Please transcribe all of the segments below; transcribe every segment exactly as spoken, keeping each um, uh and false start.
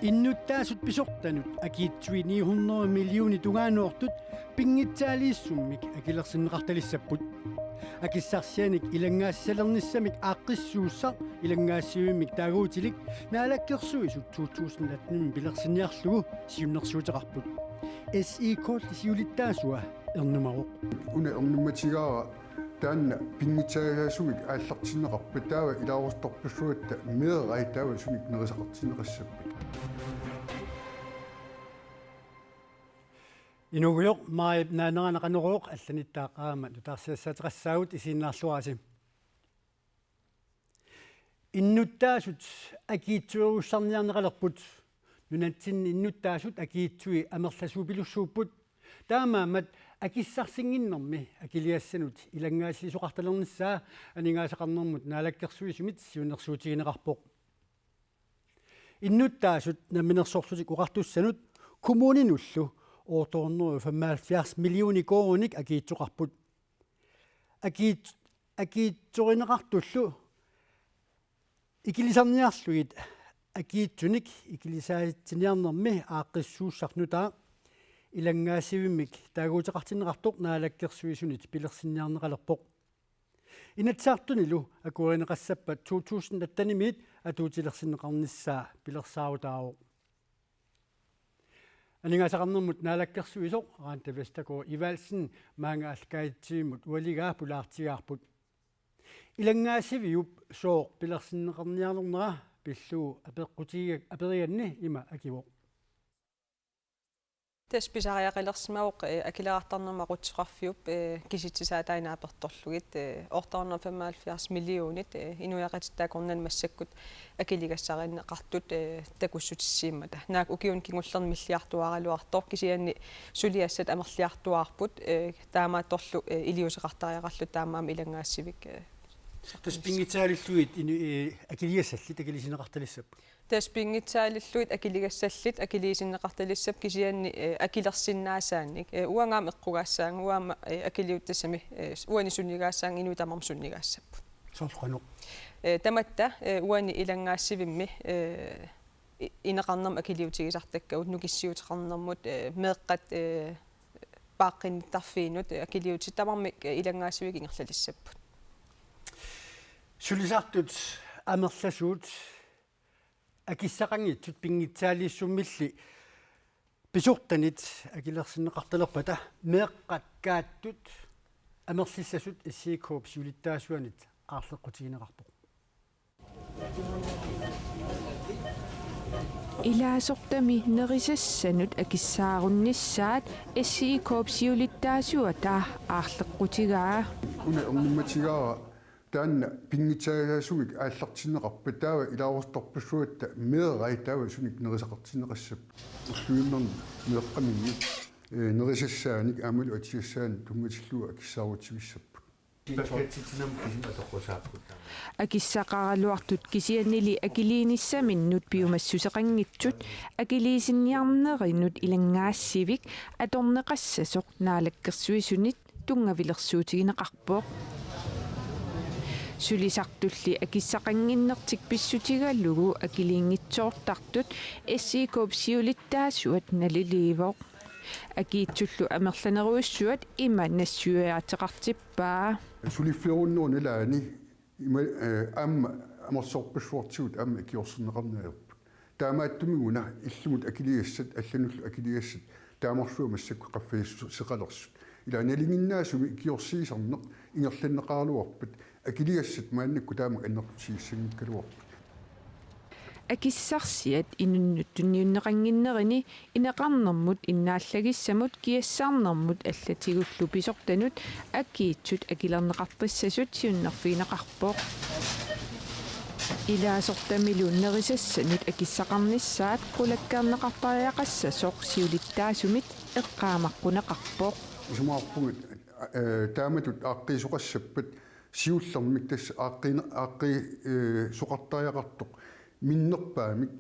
Innuttaasut pisortanut akiitsui ni hundrede millionit tungaannoortut pinngitsaaliissummik akilersinneqartalissapput. Akissarsianik ilanngaassalernissamik aaqqissuussaq ilanngaasivimminik taaguutilik Naalakkersuisut to tusind atten pilersinniarlugu siunnersuuteqarput. S I K-p siulittaasua ernumavoq. Una ernummatigaara taanna pinngitsaaliissummik aallartinneqarpat taava ilaasortaqarpassuatta meeqqat taava sunik nerisaqartinneqassapput. Inuugujoq Maajip naanerani Qanorooq, allanittaaq aamma nutaarsiassaateqassaagut, isiginnaarluarisi. Innuttaasut akiitsuerussarniarneqalerput. Nunatsinni innuttaasut akiitsui amerlasuupilussuupput. Taamaammat akissarsinnginnermi akiligassanut ilanngaasiliisoqartalernissaa aningaasaqarnermut naalakkersuisumit siunnersuutigineqarpoq. Innuttaasut Namminersorlutik Oqartussanut kommuninullu otte hundrede og femoghalvfjerds millioner koruuninik akiitsoqarput. Akiit-, akiitsorineqartullu ikilisarniarlugit akiitsunik ikilisaaritsiniarnermi aaqqissuussaq nutaaq ilanngaasivimmik taaguuteqartinneqartoq naalakkersuisunit pilersinniarneqalerpoq. Inatsisartunilu akuerineqassappat to tusind attenimiit atuutilersinneqarnissaa pilersaarutaavoq. Aningaasaqarnermut naalakkersuisoq Randi Vestergaard Evaldsen maanga aallakaatitsivimmut ualigaa pulaartigaarput. Ilanngaasiviup sooq pilersinneqarniarnera pillugu apeqqutigiga-, aperiganni ima akivoq. Tassa pisariaqalersimavoq, eh, Akileraartarnermut Aqutsisoqarfiup, eh, kisitsisaata aana apertorlugit, eh, otte hundrede og femoghalvfjerds millionit, eh, inuiaqatitta akornanni massakkut akiligassarineqartut, eh, takussutissiimmata. Naak ukiuni kingullerni milliartuaraluartoq, kisianni suliassat amerliartuaarput, eh, taamaattorlu, eh, iliuuseqartariaqarluta taamaammat ilanngaasivik, eh, Tassa pinngitsaaliillugit inu-, eh, akiligassallit akiliisineqartalissapput. Tassa pinngitsaaliillugit akiligassallit akiliisineqartalissapput kisianni, eh, akilersinnaasaanik. Eh, uanga aamma eqqugaassaanga, uanga aamma, eh, akiliutissamik, eh, uani sunigaassaanga, inuit tamarmik sunigaassapput. Soorlu qanoq? Eh, tamatta, eh, uani ilanngaasivimmi, eh, i-, ineqarnermut akiliutigisartakkagut, nukissiuteqarnermut, eh, meeqqat, eh, paaqqinnittarfiinut, eh, akiliutit tamarmik, eh, ilanngaasivikkut ingerlalissapput. Sulisartut amerlasuut akissaqanngitsut pinngitsaaliissummilli pisortanit akilersinneqartalerpata meeqqat kaattut amerlissasut S I K-p siulittaasuanit aarleqqutigineqarpoq. Ilaasortami nerisassanut akissaarunnissaat S I K-p siulittaasuata aarleqqutigaa. Una ernummatigaara taanna pinngitsaaliissummik aallartinneqarpat taava ilaasortaqarpassuatta meeqqat taava sunik nerisaqartinneqassapput. Ulluinnarni meeqqaminni, eh, nerisassaanik aammalu atisassaanik tunngatillugu akissaarutigissapput. Pakkatitsinam kisim atoqqusaapput. Akissaqaraluartut kisiannili akiliinissaminnut piumassuseqanngitsut akiliisinniarnerinut ilanngaasivik atorneqassasoq Naalakkersuisunit tunngavilersuutigineqarpoq. Sulisartulli akissaqannginnertik pissutigalugu akiliinngitsoortartut S I K-p siulittaasuat naliliivoq. Akiitsullu amerlanerujussuat ima nassuiaateqartippaa. Suliffeerunnerup nalaani ima, eh, aamma amerlasoorpassuartigut aamma ikiorserneqarneq ajorput. Taamaattumik una illimut akiligassat, allanullu akiligassat, taamarsuaq massakkut qaffasissuseqalersut. Ila nalinginnaasumik ikiorsiisarneq ingerlanneqaraluarpat, akiligassat maannakkut taama annertutigissanngikkaluarput. Akissarsiat inunnut tunniunneqannginnerini ineqarnermut innaallagissamut kiassarnermut allatigullu pisortanut akiitsut akilerneqartassasut siunnerfigineqarpoq. Ilaasortamilu nerisassanut akissaqarnissaat qulakkeerneqartariaqassasoq siulittaasumit eqqaamaqquneqarpoq. Isumaqarpunga, eh, taamatut aaqqiisoqassappat siullermik tassa aaqqine-, aaqqii-, eh, soqartariaqartoq minnerpaamik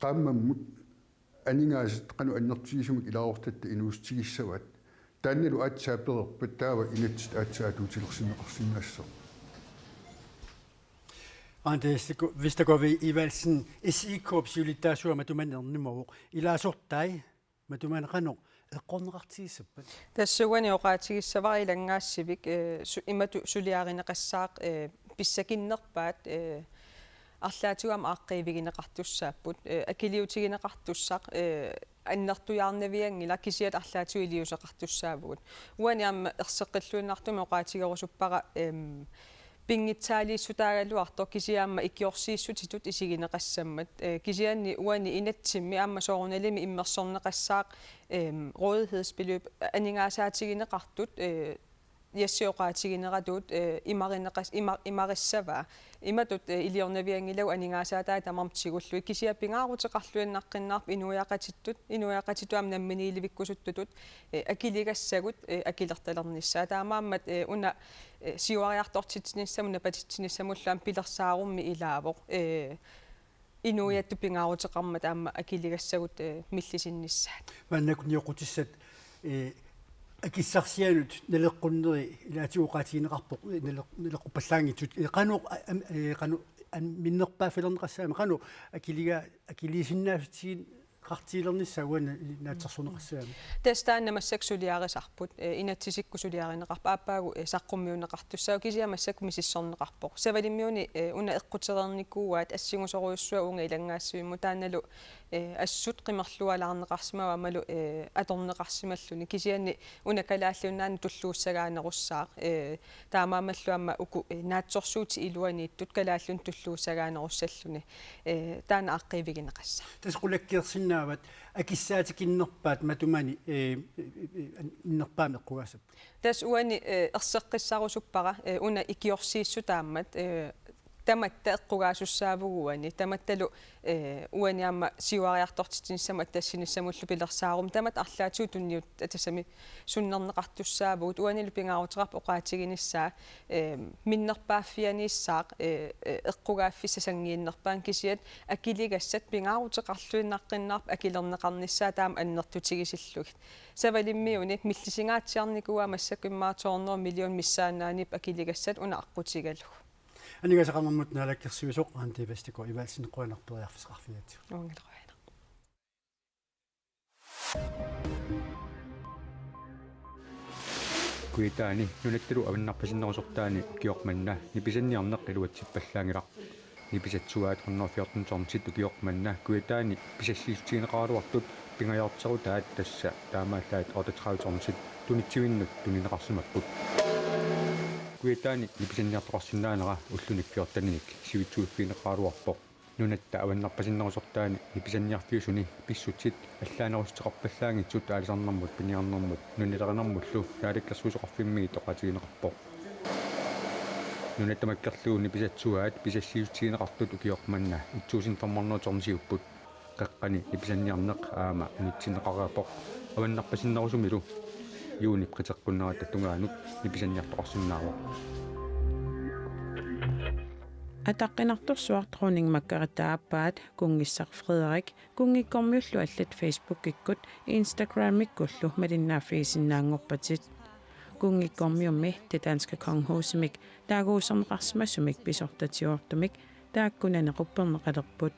qaammammut aningaasat qanoq annertutigisumik ilaasortatta inuussutigissavaat. Taannalu aatsaat pereerpat taava inatsit aatsaat atuutilersinneqarsinnaassaaq. Andi Vestako-, Vestergaard Evaldsen, S I K-p siulittaasuat matumani ernumavoq. Ilaasortai matumani qanoq eqqorneqartigissappat? Tassa uani oqaatigissavara ilanngaassivik, eh, su-, imatut suliarineqassaaq, eh, pissakinnerpaat, eh, arlaatigut aamma aaqqiivigineqartussaapput, eh, akiliutigineqartussaq, eh, annertujaarnavianngilaq kisianni arlaatigut iliuuseqartussaavugut. Uani aamma erseqqilluinnartumik oqaatigerusuppara, em, pinngitsaaliissutaagaluartoq kisianni aamma ikiorsiissutitut isigineqassammat. Eh, kisianni uani inatsimmi aamma soorunalimi immersorneqassaaq, em, rådighedsbeløb aningaasaatigineqartut, eh, Jessi oqaatigineratut, eh, imarineqas-, ima-, imarissavaa. Imatut, eh, iliornavianngilagut aningaasaataat tamarmik tigullugit kisianni pingaaruteqarluinnaqqinnaarpoq inuiaqatittut, inuiaqatittut aamma namminiilivikkusuttutut, eh, akiligassagut, eh, akilertalernissaat. Taamaammat, eh, una, eh, siuariartortitsinissamut napatitsinissamullu aamma pilersaarummi ilaavoq. Eh, inuiattut pingaaruteqarmata aamma akiligassagut, eh, millisinnissaat. Maannakkut nioqqutissat, eh, akissarsianut naleqqunneri ilaatigut oqaatigineqarpoq, eh, naleq-, naleqquppallaanngitsut. Eh, qanoq, a-, am-, eh, qanoq am-, minnerpaaffilerneqassaammat, qanoq akiliga-, akiliisinnaasutigineqartigilernissaa uani naatsorsorneqassaammat. Tassa taanna massakkut suliarisarput, eh, inatsisikkut suliarineqarpoq, aappaagu, eh, saqqummiunneqartussaavoq kisianni massakkut misissorneqarpoq. Savalimmiuni, eh, una eqqutereernikuuaat assingusorujussuaq uunga ilanngaassivimmut taannalu, eh, assut qimerlualaarneqarsimavoq aammalu, eh, atorneqarsimalluni kisianni una Kalaallit Nunaanni tulluussagaanerussaaq, eh, taamaammallu aamma uku, eh, naatsorsuutit iluaniittut Kalaallit Nunaat tulluussagaanerussalluni, eh, taanna aaqqiivigineqassaaq. Tassa qulakkeersinnaavat akissaatikinnerpaat matumani, eh, eh, eh, minnerpaamik eqqugaassappat? Tassa uani, eh, erseqqissarusuppara, eh, una ikiorsiissutaammat, eh, tamatta eqqugaasussaavugut uani, tamattalu, eh, uani aamma siuariartortitsinissamut attassinissamullu pilersaarummi tamatta arlaatigut tunniut-, tassami sunnerneqartussaavugut, uanilu pingaaruteqarpoq oqaatiginissaa, eh, minnerpaaffianiissaaq, eh, eh, eqqugaaffissaq sanngiinnerpaamik kisianni akiligassat pingaaruteqarluinnaqqinnaarput akilerneqarnissaat taama annertutigisillugit. Savalimmiuni millisingaatsiarnikuuaa massakkut immaqa to hundrede million missaannaaniippoq akiligassat una aqqutigalugu. Aningaasaqarnermut naalakkersuisoq Andi Vestako Evaldsen, qujanaq periarfissaqarfigigatsigut. Uangalu qujanaq. Kujataani nunattalu avannarpasinnerusortaani ukioq manna nipisanniarneq iluatsippallaanngilaq. Nipisatsuaat hundrede fjorten tonsit ukioq manna Kujataani pisassiissutigineqaraluartut pingajuatsiarutaat, tassa taamaallaat otteogtredive tonsit, tunitsivinnut tunineqarsimapput. Kujataani nipisanniartoqarsinnaanera ulluni fjorteninik sivitsuiffigineqaraluarpoq. Nunatta avannarpasinnerusortaani nipisanniarfiusuni pissutsit allaanerussuteqarpallaanngitsut aalisarnermut, piniarnermut nunalerinermullu Naalakkersuisoqarfimmiit oqaatigineqarpoq. Nuna tamakkerlugu nipisatsuaat pisassiissutigineqartut ukioq manna et tusind fem hundrede tonsiupput. Qeqqani nipisanniarneq aamma unitsinneqareerpoq. Avannarpasinnerusumilu juunip qiteqqunnerata tungaanut nipisanniartoqarsinnaavoq. Ataqqinartorsuaq Dronning Margrethe aappaat, kunngissaq Frederik, kunngikkormiullu allat Facebookikkut Instagramikkullu malinnaaffigisinnaanngorpatit. Kunngikkormiummi Det Danske Kongehusimik taaguuserneqarsimasumik pisortatigoortumik taakkunani qupperneqalerput.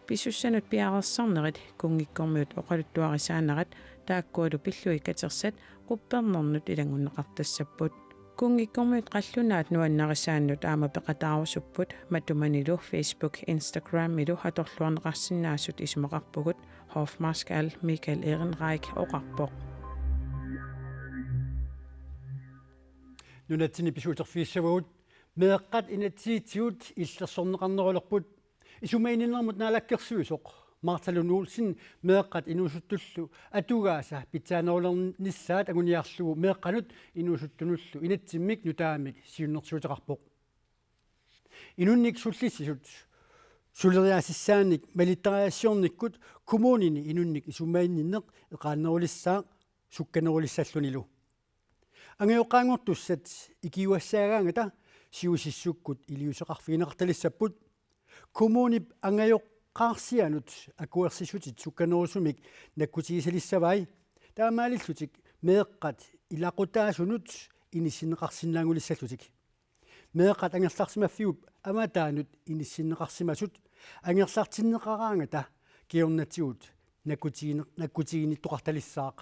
Pisussanut piareersarnerit, kunngikkormiut oqaluttuarisaanerat taakkualu pillugit katersat quppernernut ilanngunneqartassapput. Kunngikkormiut qallunaat nuannarisaannut aamma peqataarusupput, matumanilu Facebook, Instagramilu atorluarneqarsinnaasut isumaqarpugut, hofmarskal Michael Ehrenreich oqarpoq. Nunatsinni pisuuterfigissavagut, meeqqat inatsisitigut illersorneqarnerulerput. Isumaginninnermut naalakkersuisoq Martha Lund Olsen meeqqat inuusuttullu atugaasa pitsaanerulernissaat anguniarlugu meeqqanut inuusuttunullu inatsimmik nutaamik siunnersuuteqarpoq. Inunnik sullissisut suleriaasissaanik malittariaassiornikkut kommunini inunnik isumaginninneq eqaannerulissaaq sukkanerulissallunilu. Angajoqqaanngortussat ikiuassaagaangata siusissukkut iliuuseqarfigineqartalissapput. Kommunip angajoqqaarsianut akuersissutit sukkanerusumik nakkutigisalissavai. Taamaalillutik Meeqqat ilaqutaasunut inissinneqarsinnaanngulissallutik. Meeqqat angerlarsimaffiup avataanut inissinneqarsimasut angerlartinneqaraangata kingornatigut nakkutigine-, nakkutiginnittoqartalissaaq.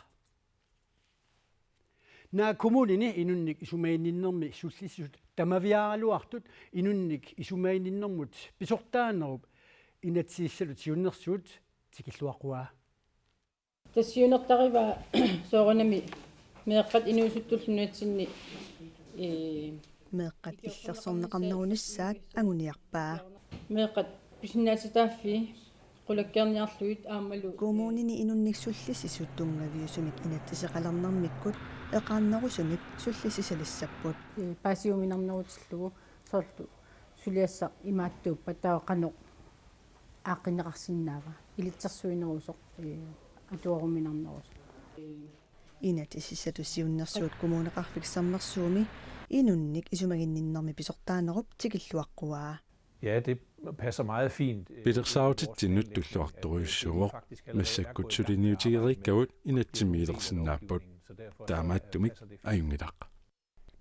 Naak kommunini inunnik isumaginninnermi sullissisut tamaviaaraluartut inunnik isumaginninnermut pisortaanerup inatsisissatut siunnersuut tikilluaqquaa. Tassa siunertarivaa soorunami meeqqat inuusuttullu nunatsinni, ee, Meeqqat illersorneqarnerunissaat anguniarpaa. Meeqqat pisinnaatitaaffii qulakkeerniarlugit aammalu, kommunini inunnik sullissisut tunngaviusumik inatsiseqalernermikkut eqaannerusumik sullissisalissapput. Ee, paasiuminarnerutillugu soorlu suliassaq imaattuuppat taava qanoq aaqqinneqarsinnaava, ilitsersuinerusoq, ee, atuaruminarnerusoq. Inatsisissatut siunnersuut Kommuneqarfik Sermersuumi inunnik isumaginninnermi pisortaanerup tikilluaqquaa. Ja, det passer meget fint, øh, Pilersaarutitsinnut tulluartorujussuuvoq. Massakkut suliniutigereerakkagut inatsimmiilersinnaapput. Taamaattumik ajunngilaq.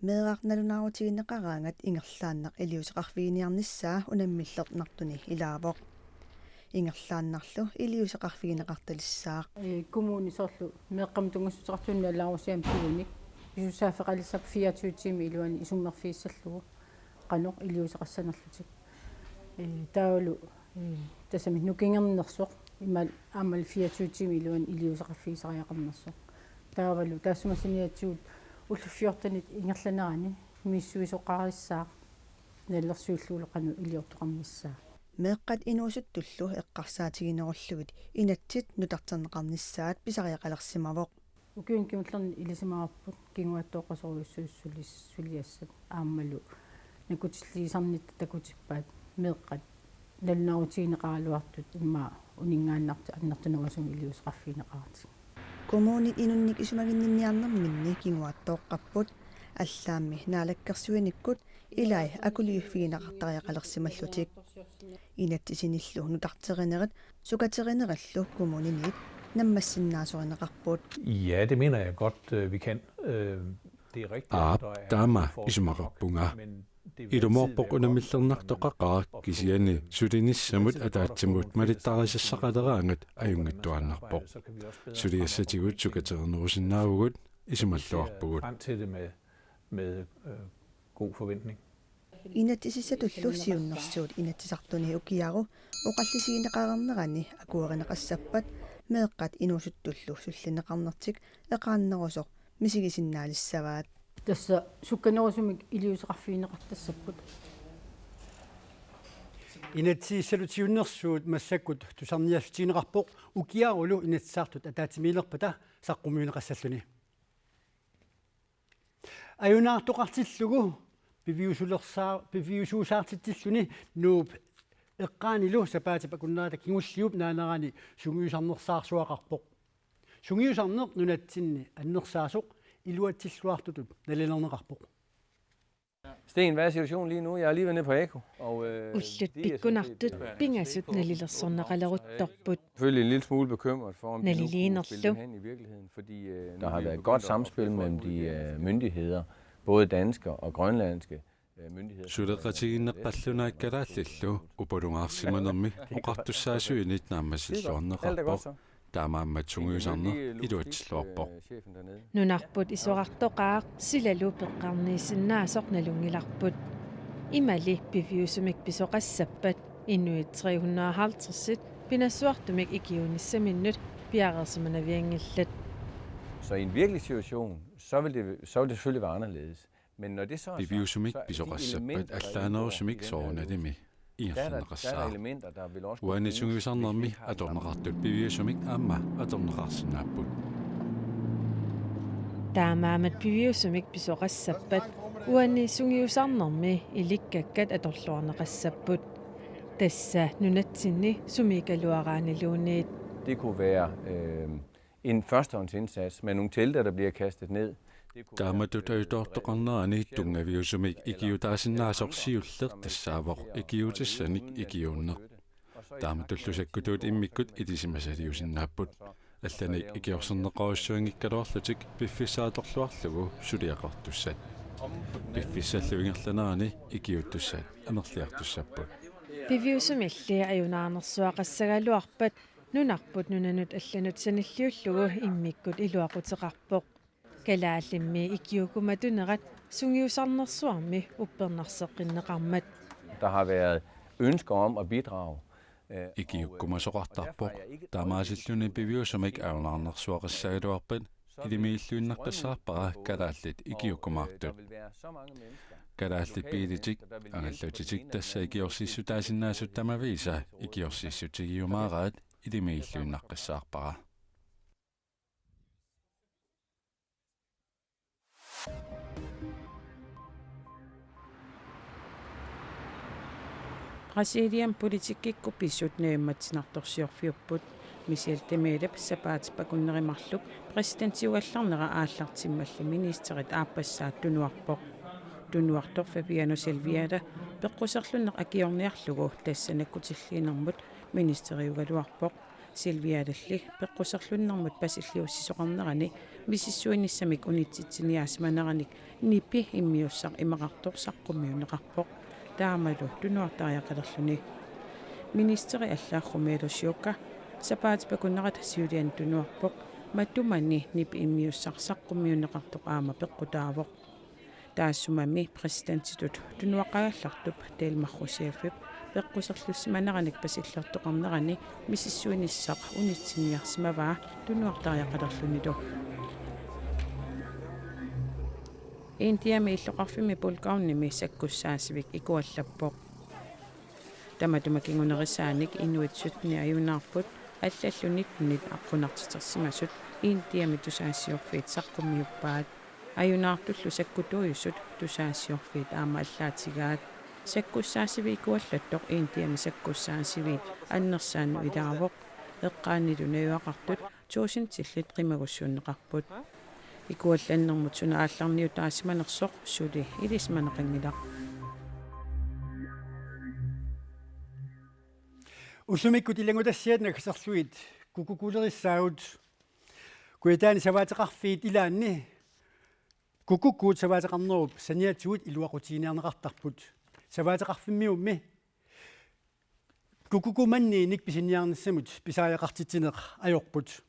Meeraq nalunaarutigineqaraangat ingerlaannaq iliuuseqarfiginiarnissaa unammillernartuni ilaavoq. Ingerlaannarlu iliuuseqarfigineqartalissaaq. Ee, kommuni soorlu meeqqamut tunngassuteqartunik nalunaarusiamik piunik pisussaaffeqalissappat fireogtyve tiimit iluanni isummerfigissallugu qanoq iliuuseqassanerlutik. Ee, taavalu, ee, tassami nukingernersoq imaal aammalu fireogtyve tiimit iluanni iliuuseqarfigisariaqarnersoq. Taavalu taassuma saniatigut ullut fjortenit ingerlanerani misissuisoqarissaaq nalilersuillugulu qanoq iliortoqarnissaa. Meeqqat inuusuttullu eqqarsaatiginerullugit inatsit nutarterneqarnissaat pisariaqalersimavoq. Ukiuni kingullerni ilisimavarput kinguaattooqqasorujussuit sulis-, suliassat aammalu nakkutilliisarnitta takutippaat meeqqat nalunaarutigineqaraluartut immaqa uninngaannartut annertunerusumik iliuuseqarfigineqaratik. Kommunit inunnik isumaginninniarnerminni kinguaattooqqapput, allaammi naalakkersuinikkut ilai akuliuffigineqartariaqalersimallutik. Inatsisinillu nutarterinerit sukaterinerillu kommuniniit nammassinnaasorineqarput. Ja, det mener jeg godt, øh, vi kan. Øh, det er rigtigt, at Aap, der er taama udfordringer, isumaqarpunga. Men det vil altid Ilumoorpoq være godt, at man unammillernartoqaqaaq, får kisianni sulinissamut ataatsimut malittarisassaqaleraangat ajunngitsuaannarpoq. Suliassatigut sukaterinerusinnaavugut, isumalluarpugut. Frem til det med, med, øh, god forventning. Inatsisissatullu siunnersuut Inatsisartuni ukiaru oqallisigineqareernerani akuerineqassappat meeqqat inuusuttullu sullinneqarnertik eqaannerusoq misigisinnaalissavaat. Tassa sukkanerusumik iliuuseqarfigineqartassapput. Inatsisissatut siunnersuut massakkut tusarniaassutigineqarpoq ukiarulu Inatsisartut ataatsimiilerpata saqqummiunneqassalluni. Ajunaartoqartillugu piviusulersaa-, piviusuusaartitsilluni Nuup eqqaanilu sapaatip akunnerata kingulliup naanerani sungiusarnersaarsuaqarpoq. Sungiusarneq nunatsinni annersaasoq iluatsilluartutut nalilerneqarpoq. Sten, hvad er situationen lige nu? Jeg har lige været nede på Eko, og, øh, Ullut de er sådan set, pikkunartut øh, pingasut nalilersorneqaleruttorput. Selvfølgelig en lille smule bekymret for, om de nu kunne spille den hen i virkeligheden, fordi, øh, nu er vi jo begyndt at få folk ud i, øh, myndigheder, både danske og grønlandske, øh, myndigheder. Suleqatigiinneq qallunaat kalaallillu upalungaarsimanermi oqartussaasuinit naammassilluarneqarpoq. Taamaammat sungiusarneq iluatsilluarpoq. Nunarput isorartoqaaq silalu peqqarniissinnaasoq nalunngilarput. Imali piviusumik pisoqassappat inuit tre hundrede og halvtreds pinassuartumik ikiuinissaminnut piareersimanavianngillat. Så i en virkelig situation, så vil det, så vil det selvfølgelig være anderledes. Piviusumik pisoqassappat allaanerusumik soorunalimi ingerlanneqassaaq. Uani sungiusarnermi atorneqartut piviusumik aamma atorneqarsinnaapput. Taamaammat piviusumik pisoqassappat uani sungiusarnermi ilikkakkat atorluarneqassapput. Tassa nunatsinni sumiikkaluaraanniluunniit. Det kunne være, øh, en førstehåndsindsats med nogle telte, der bliver kastet ned. Taamatut ajutoortoqarnerani tunngaviusumik ikiuutaasinnaasoq siulleq tassaavoq ikiuutissanik ikiuunneq. Taamatullu sakkutuut immikkut ilisimasaliusinnaapput. Allanik ikiorserneqarujussuinngikkaluarlutik piffissaq atorluarlugu suliaqartussat. Piffissallu ingerlanerani ikiuuttussat amerliartussapput. Piviusumilli ajunaarnersuaqassagaluarpat nunarput nunanut allanut sanilliullugu immikkut iluaquteqarpoq. Kalaallimmi ikiuukkumatunerat sungiusarnersuarmi uppernarseqqinneqarmat. Der har været ønsker om at bidrage. Ikiuukkumasoqartarpoq, taamaasilluni piviusumik ajunaarnersuaqassagaluarpat ilimiilluinnaqqissaarpara kalaallit ikiuukkumaartut. Kalaallit biilitik angallutitik tassa ikiorsiissutaasinnaasut tamaviisa ikiorsiissutigiumaaraat ilimiilluinnaqqissaarpara. Brasiliami politikkikkut pisut naammatsinartorsiorfiupput. Michel Temerep sapaatip akunneri marluk præsidentiugallarnera aallartimmalli ministerit aappassaat tunuarpoq. Tunuartoq Fabiano Selviada peqquserlunneq akiorniarlugu tassa nakkutilliinermut ministeriugaluarpoq. Selviadalli peqquserlunnermut pasilliussisoqarnerani misissuinissamik unitsitsiniaasimaneranik nipi immiussaq imaqartoq saqqummiunneqarpoq, taamalu tunuartariaqalerluni. Ministeri alla Romero Sioka sapaatip akunnerata siuliani tunuarpoq, matumani nipi immiussaq saqqummiunneqartoq aamma peqqutaavoq. Taassumami præsidentitut tunuaqqagallartup Dilma Rousseffip peqquserlussimaneranik pasillertoqarnerani misissuinissaq unitsiniarsimavaa tunuartariaqalerlunilu. Indiami illoqarfimmi Pulgavnimi sakkussaasivik ikuallappoq. Tamatuma kingunerisaanik inuit syttenit ajunaarput, allallu nittenit aqqunartitersimasut Indiami tusagassiorfiit saqqummiuppaat. Ajunaartullu sakkutuujusut tusagassiorfiit aamma allaatigaat. Sakkussaasivik ikuallattoq Indiami sakkussaasiviit annersaannut ilaavoq. Eqqaanilu najugaqartut tuusintillit qimagussuunneqarput. Ikuallannermut suna aallarniutaasimanersoq suli ilisimaneqanngilaq. Ullumikkut ilanngutassiat naggaserlugit kukkukuulerissaagut. Kujataani savaateqarfiit ilaanni kukkukkuut savaateqarnerup saniatigut iluaqutiginiarneqartarput. Savaateqarfimmiummi kukkukuup manniinik pisiniarnissamut pisariaqartitsineq ajorput.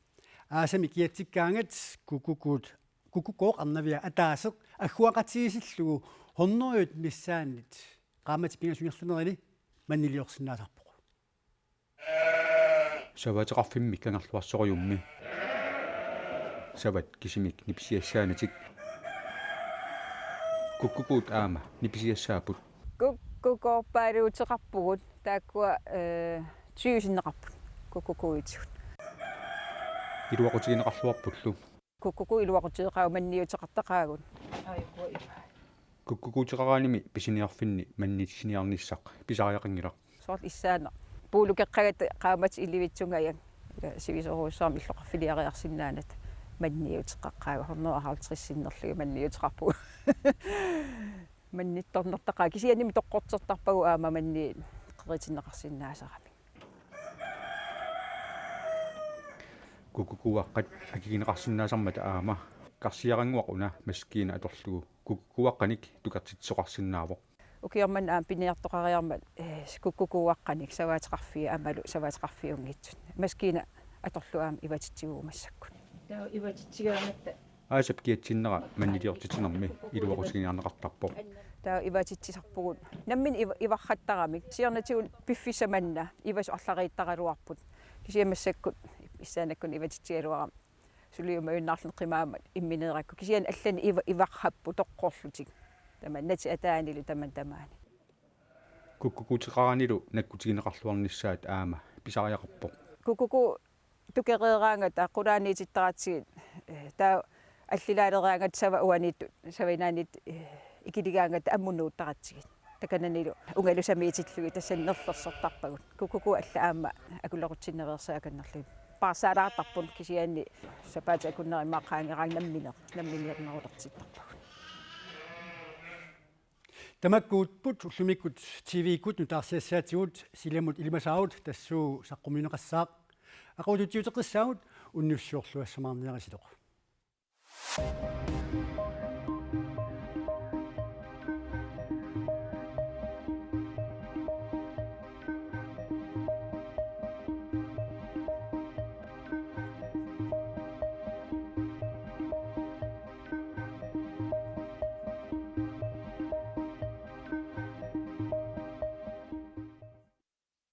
Aasami kiatsikkaangat kukkukuut, kukkukooq arnavia ataaseq agguaqatigiissillugu hundredet missaanniit qaammatit pingasut ingerlanerini manniliorsinnaasarpoq. Savaateqarfimmi Kangerluarsorujummi savat kisimik nipisiassaanatik. Kukkukuut aamma nipisiassaapput. Kukkukoorpaaluuteqarpugut taakkua, eh, tyve sinneqarput kukkukuuitigut. Iluaqutigineqarluarpullu. Kukkukuut iluaqutigeqaagut manniuteqartaqaagut. Kukkukuuteqaraanimi pisiniarfinni mannitsiniarnissaq pisariaqanngilaq. Soorlu issaanaq puulukeqqagatta qaammatit ilivitsungajak. Ila sivisoorujussuarmik illoqarfiliariarsinnaanata manniuteqaqqaagut, hundrede og halvtreds sinnerlugit manniuteqarpugut. Mannittornertaqaaq kisiannimi toqqortertarpagut aamma manniit qeritinneqarsinnaasaramik. Kukkukuuaqqat akigineqarsinnaasarmata aamma karsiarannguaq una maskiina atorlugu kukkukuuaqqanik tukartitsisoqarsinnaavoq. Ukioq manna aamma piniartoqariarmat, eh, kukkukuuaqqanik savaateqarfii aammalu savaateqarfiunngitsut. Maskiina atorlugu aamma ivatitsiguugut massakkut. Taava ivatitsigaangatta. Aasap kiatsinnera manniliortitsinermi iluaqutiginiarneqartarpoq. Taava ivatitsisarpugut. Nammineq iva-, ivarrattaramik. Siornatigut piffissaq manna ivasoq arlariittaraluarput. Kisianni massakkut issaannakkut ivatitsigaluarama suliumajunnaarluni qimaammat immineerakku. Kisianni allanik iva-, ivarrapput toqqorlutik. Tamanna natit ataanilu tamanna tamaani. Kukkukuuteqaraanilu nakkutigineqarluarnissaat aamma pisariaqarpoq. Kukkukuu tukereeraangat aqqulaaniitittaratsigit, eh, taava allilaaleraangat sava uaniittut, sava inaaniittut, eh, ikiligaangat ammut nuuttaratsigit. Takananilu ungalusamiitillugit tassani nerlersortarpagut. Kukkukuut allat aamma akulerutinnaveersaakannarlugit. Paarsaalaartarput kisianni sapaatip akunneri immaqa qaangeraa nammineq, namminiarnerulertittarpagut. Tamakkuupput ullumikkut T V-kkut nutaarsiassaatigut, silamut ilimasaarut tassuuna saqqummiunneqassaaq. Aquututsiuteqqissaagut unnussiorluassamaarniarisilu.